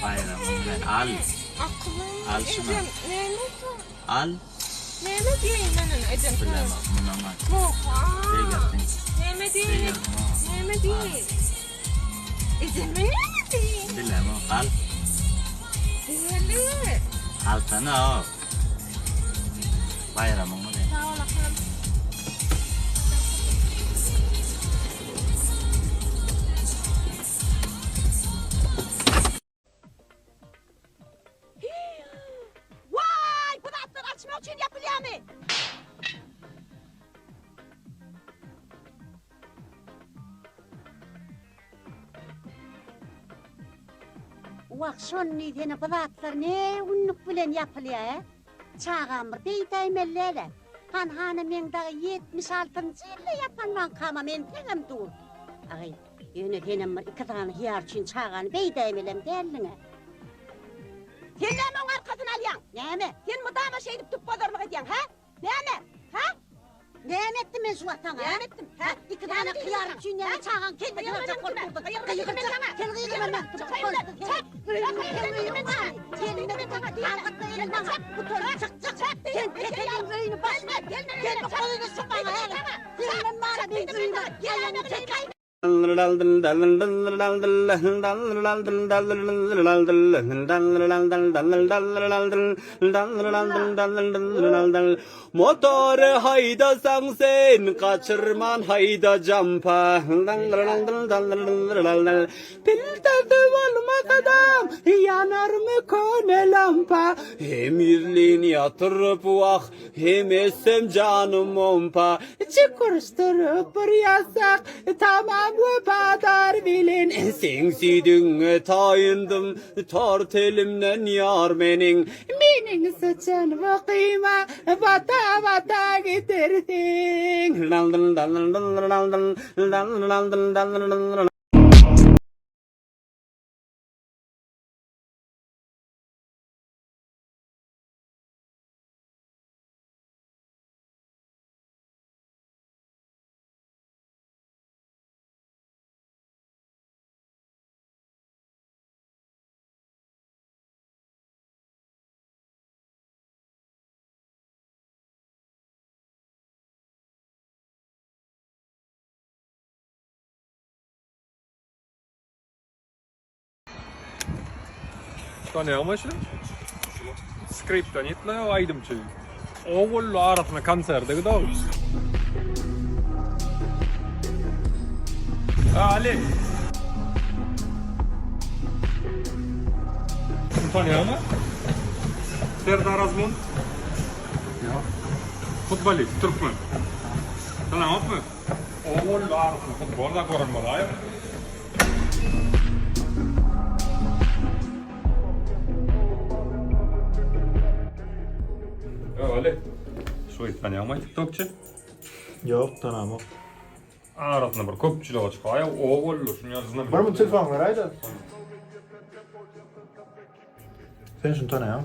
Baýramyň bilen al. Akylym. Al şuny. Ejem näme sen? Al. Näme diýeýin men ony ejem sana? Bilemok munam al. Moha. Beýgelsin. Näme diýeýin? Beýgelsin. Näme diýeýin? Ejem men näme diýeýin? Bilemok al. Däli. Alsana. Baýramyň bilen. Sag ol akylym. Waý, bu zatlar açmak üçin ýapylýarmy? Wah, şony diýsene, bu zatlar ne günlük bilen ýapylýar, ä? Çagam bir beýdäýmeli däl-ä. Hanhana meň dagy 76-njy ýylda ýapan baňkama entegem dur. Agy, ýöne senem bir iki sany hyýar üçin çagany beýdäýmelem däldiň-ä. Sen näme oň arkasyny alýaň? Näme? Sen mydama şeýdip tupbazarlyk edýäň, hä? Näme? Hä? Näme etdim men şu wagt saňa? Näme etdim? Hä? Iki sany hyýar üçin näme çagaň kellesini aljak bolup durduň? Gygyrjak, sen gygyrma men. Çek! Sen peteliň öýüni basma! Sen bu goýny çyk maňa häzir! Sen maňa meň öýüme aýagyňy çek! Motory haýdasaň sen gaçyrman haýda jampa. Piltesi bolmasa-da ýanarmy köne lampa. Hem ýüzlin ýatyryp wah Hem etsem janym ompa. Çykyşdyryp bir ýatsak, Tamam wepadar bilen. Seň süýdüňe taýyndym, Tart elimden ýar meniň. Meniň syçan bokyma, Bata-bata gidersiň. Tanýaňmy şuny? Skriptonitli aýdymçy. Ogully arasynda konserde gidiyor. Ali. Şuny tanýaňmy? Serdar Azmun. Ýok. Futbolist, türkmen. Tanaňokmy? Ogully arasynda futbol da gören bolaýyp. Ali, şu gyzy tanýaňmy TikTokçy? Ýok, tanamok. Arasynda bir köpçülige çykaýa, o boldy, şuny ýaly Bir mun telefon beräýdä. Sen şuny tanaýaň?